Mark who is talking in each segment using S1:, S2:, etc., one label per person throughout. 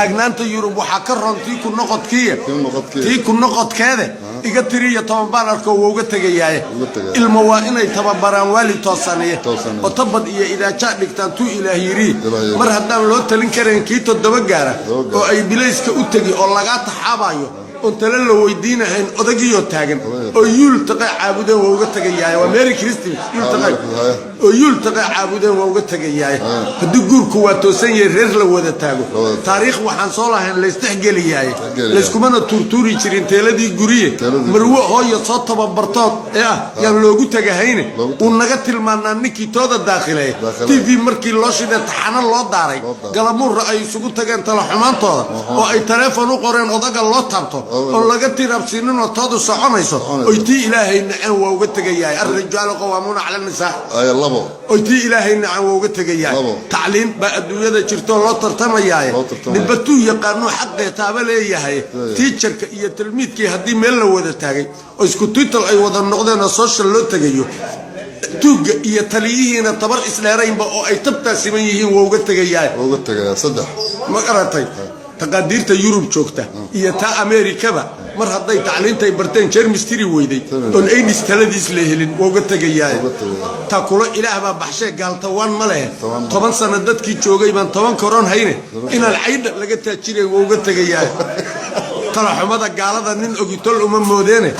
S1: Taagnaanta Yurub waxaa ka roon tii ku noqodkiiya.
S2: Tii noqodkiiya.
S1: Tii ku noqodkeede iga tiriyo 10 baan arko, waa uga tegayaaye.
S2: Uga tegaya.
S1: Ilmo waa inay tababaraan waali toosaniye
S2: Toosaniye.
S1: oo tabad iyo idaajaa dhigtaan tuu Ilaah yidhi.
S2: Ilaah yidhi.
S1: Mar haddaan loo talin karayn kii toddoba gaara
S2: 7 gaara.
S1: oo ay bilayska u tegi oo lagaa taxaabayo oon tale la weydiinahayn, odagiiyoo taagan
S2: Odagiyo.
S1: oo yuul taqe caabudeen, waa uga tegayaaye. Waa Merry Christmas, yuul taqe.
S2: Haya.
S1: Oo yuul taqe caabudeen, waa uga tegayaaye. Haddii guurku waa toosan yahay, reer la wada taago,
S2: La wada taago.
S1: taariikh waxaan soo lahayn laysdhexgeliyaaye.
S2: Tixgeliyaaye.
S1: Layskumana tuurtuuri jirin teeladii guriye.
S2: Teeladii.
S1: Marwo hooyo soo tababartood ee ah yaan loogu tegahayne.
S2: Loogu
S1: Uu naga tilmaanaa ninkii tooda daakhileeya.
S2: Daakhileeya.
S1: TV markii loo shiday, taxano loo daaray,
S2: Loo daaray.
S1: galamuurra ay isugu tageen tala xumaantooda oo ay taleefon u qoreen odaga loo taabto
S2: Odaga
S1: oo laga tirabsiininoo toodu soconayso.
S2: Soconayso.
S1: Oy tii Ilaahay naceen, waa uga tegayahay. الرجال قوامون على النساء.
S2: Aya, labo.
S1: Oy tii Ilaahay naceen, waa uga tegayahay.
S2: Labo.
S1: Tacliin baa adduunyada jirtoo loo tartamayaaye.
S2: Loo tartamaya.
S1: Ninba tuu yaqaanuu xaqee taaba leeyahay.
S2: Leeyahay.
S1: Teacherka iyo tilmiidkii haddii meel la wada taagay oo isku title ay wada noqdeen oo social loo tegayo, tuugga iyo taliyihiina tabar isdheeraynba oo ay tabtaa siman yihiin, waa uga tegayahay.
S2: Waa uga tegaya, saddex.
S1: Ma garatay? Taqaadiirta Yurub joogta iyo taa Ameerikaba mar hadday tacliintay barteen jermis tiri weyday oon AIDS taladiis la helin, waa uga tegayaay.
S2: Uga tegaya.
S1: Taa kula Ilaah baa baxshee, gaaltawaan ma lehe.
S2: 10 ma.
S1: 10 sano dadkii joogay baan 10 koron hayne, inaan caydha laga taajirayn, waa uga tegayaay. Talaxumada gaalada nin ogitol uma moodeene.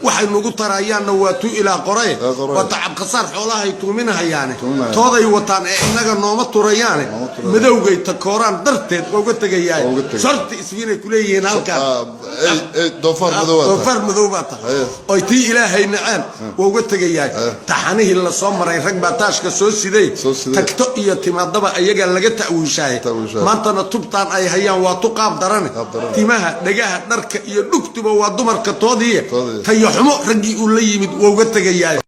S1: Waxay nugu tarayaanna waa tuu Ilaah qoraye.
S2: Ilaah qoraye.
S1: Waa tacab khasaar xoolahay tuuminahayaane.
S2: Tuuminayaan.
S1: Tooday wataan ee innaga nooma turayaane.
S2: Nooma turayaan.
S1: Madowgay takooraan darteed waa uga tegayaay.
S2: Waa uga tegaya.
S1: Sorti iswiinay kuleeyihiin halkaan.
S2: Ah, ey, ey, doofaar madow waa tahay.
S1: Doofaar madow baa tahay. Oy tii Ilaahay naceen, waa uga tegayaay. Taxanihii la soo maray rag baa taashka soo siday.
S2: Soo siday.
S1: Tagto iyo timaadaba ayagaa laga ta'wiishaaye.
S2: Ta'wiishaaye.
S1: Maantana tubtaan ay hayaan waa tu qaab darane.
S2: Qaab darane.
S1: Timaha, dhagaha, dharka iyo dhugtuba waa dumarka toodiiye.
S2: Toodii.
S1: Tayo xumo raggii uu la yimid, waa uga tegayaay.